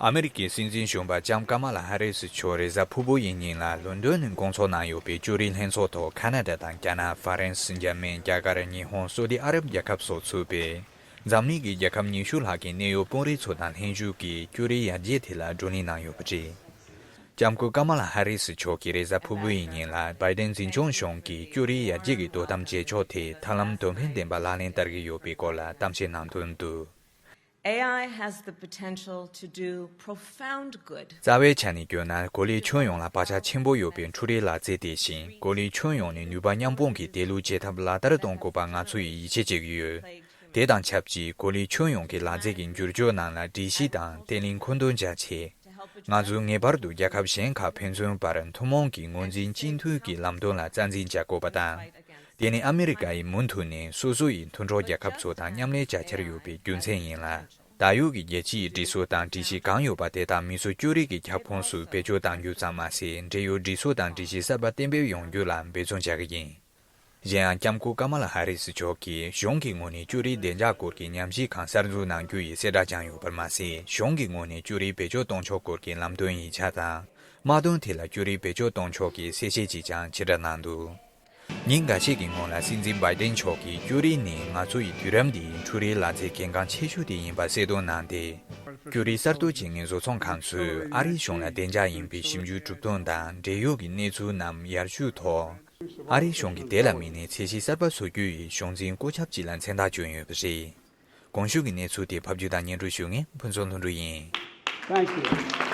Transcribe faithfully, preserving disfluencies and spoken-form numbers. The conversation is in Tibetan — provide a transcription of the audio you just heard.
ཨ་མི་རི་ཀའི་སྲིད་འཛིན་གཞོན་པ་ལྕམ་ཀ་མ་ལ་ཧ་རི་སི་མཆོག་རེས་གཟའ་ཕུར་བུ་ཡི་ཉིན་ལ་ལོན་ཌོན་ནས་སྐོང་ཚོགས་གནང་ཡོད་པའི་ཅོ་རིའི་ལྷན་ཚོགས་ཐོག་ཁ་ན་ཌ་དང་རྒྱ་ནག་ཧྥ་རན་སི། འཇར་མན། རྒྱ་གར། ཉི་ཧོང་། སོ་ཏི་ཨ་རབ་རྒྱལ་ཁབ་སོགས་ཚུད་པའི་འཛམ་གླིང་གི་རྒྱལ་ཁབ་ཉི་ཤུ་ལྷག་གི་གནད་ཡོད་དཔོན་རིགས་ཚོ་དང་ལྷན་བཞུགས་ཀྱིས་ཅོ་རིའི་ཡར་རྒྱས་ཐད་ལ་བགྲོ་གླེང་གནང་ཡོད་པ་རེད། ལྕམ་སྐུ་ཀ་མ་ལ་ཧ་རི་སི་མཆོག་གིས་རེས་གཟའ་ཕུར་བུ་ཡི་ཉིན་ལ་བྷའི་ཌེན་འཛིན་སྐྱོང་གཞུང་གིས་ཅོ་རིའི་ཡར་རྒྱས་ཀྱི་དོ་དམ་བྱེད་ཕྱོགས་དེ་ཐབས་ལམ་དོན་ཕན་ལྡན་པ་ལག་ལེན་བསྟར་གྱི་ཡོད་པའི་སྐོར་ལ་གཏམ་བཤད་གནང་དོན་དུ། A I has the potential to do profound good. རྩ་བའི་ཆ་ནས་བརྗོད་ན། གོ་ལའི་ཁྱོན་ཡོངས་ལ་བག་ཆགས་ཆེན་པོ་ཡོད་པའི་འཕྲུལ་རིག་ལག་རྩལ་དེ་བཞིན་གོ་ལའི་ཁྱོན་ཡོངས་ནས་ནུས་པ་མཉམ་སྤུངས་ཀྱི་དེ་ལུགས་བྱེད་ཐབས་ལག་བསྟར་གཏོང་དགོས་པ་ང་ཚོ་ཡིས་ཡིད་ཆེས་བྱེད་ཀྱི་ཡོད། དེ་དང་ཆབས་ཅིག་གོ་ལའི་ཁྱོན་ཡོངས་ཀྱི་ལག་རྩལ་གྱི་འགྱུར་བཅོས་ནང་ལ་སྒྲིག་གཞི་དང་བརྟན་ལྷིང་མཁོ་འདོན་བྱ་ཆེད། ང་ཚོས་ངེས་པར་དུ་རྒྱལ་ཁབ་གཞན་ཁག་ཕན་ཚུན་བར་ཐུན་མོང་གི་ངོས་འཛིན་གཅིག་མཐུན་གྱི་ལམ་སྟོན་ལ་རྩ་འཛིན་བྱ་དགོས་པ་དང་། དེ་ནི་ཨ་མི་རི་ཀ་ཡིས་མུ་མཐུད་ནས་སོ་སོ་ཡི་མཐུན་གྲོགས་རྒྱལ་ཁབ་ཚོ་དང་མཉམ་ལས་བྱ་འཆར་ཡོད་པའི་རྒྱུ་མཚན་ཡིན་ལ། ད་ཡོད་ཀྱི་རྒྱལ་སྤྱིའི་སྒྲིག་སྲོལ་དང་སྒྲིག་གཞི་གང་ཡོད་པ་དེ་དག་མི་སོ་ཅོ་རིག་གི་ཁྱབ་ཁོངས་སུ་བེད་སྤྱོད་གཏང་རྒྱུ་ཙམ་མ་ཟད། འབྲེལ་ཡོད་སྒྲིག་སྲོལ་དང་སྒྲིག་གཞི་གསར་པ་གཏན་འབེབས་ཡོང་རྒྱུ་ལ་འབད་བརྩོན་བྱ་གི་ཡིན། གཞན་ཡང་། ལྕམ་སྐུ་ཀ་མ་ལ་ཧ་རི་སི་མཆོག་གིས་གཞུང་གི་ངོས་ནས་ཅོ་རིའི་བདེ་འཇགས་སྐོར་གྱི་ཉམས་ཞིབ་ཁང་གསར་འཛུགས་གནང་རྒྱུ་ཡི་གསལ་བསྒྲགས་ཀྱང་ཡོད་པར་མ་ཟད། གཞུང་གི་ངོས་ནས་ཅོ་རིའི་བེད་སྤྱོད་གཏོང་ཕྱོགས་སྐོར་གྱི་ལམ་སྟོན་ཡིག་ཆ་དང་། དམག་དོན་ཐད་ལ་ཅོ་རིའི་བེད་སྤྱོད་གཏོང་ཕྱོགས་ཀྱི་གསལ་བཤད་ཅིག་ཀྱང་ཕྱིར་བསྒྲགས་གནང་འདུག་ཉིན་འགའ་ཤས་ཀྱི་སྔོན་ལ་སྲིད་འཛིན་བྷའི་ཏིན་མཆོག་གིས་ཅོ་རི་ནི་ང་ཚོ་ཡི་དུས་རབས་འདིའི་འཕྲུལ་རིག་ལག་རྩལ་གལ་འགངས་ཆེ་ཤོས་དེ་ཡིན་པ་གསལ་སྟོན་གནང་སྟེ། ཅོ་རིའི་གསར་གཏོད་བྱེད་མཁན་བཟོ་ཚོང་ཁང་ཚོས་ཨ་རིའི་གཞུང་ལ་བདེ་འཇགས་ཡིན་པའི་ཞིབ་འཇུག་གྲུབ་དོན་དང་འབྲེལ་ཡོད་ཀྱི་གནས་ཚུལ་རྣམས་ཡར་ཞུའི་ཐོག་ཨ་རིའི་གཞུང་གིས་དེ་ལ་དམིགས་ནས་ཚད་གཞི་གསར་པ་བཟོ་རྒྱུ་ཡི་གཞུང་འཛིན་བཀོད་ཁྱབ་ཅིག་ལ་མཚན་རྟགས་བསྐྱོན་ཡོད་པ་རེད། གོང་ཞུས་ཀྱི་གནས་ཚུལ་དེ་ཕབ་སྒྱུར་དང་སྙན་སྒྲོན་ཞུ་མཁན་ཕུན་ཚོགས་ལྷུན་གྲུབ་ཡིན། Thank you.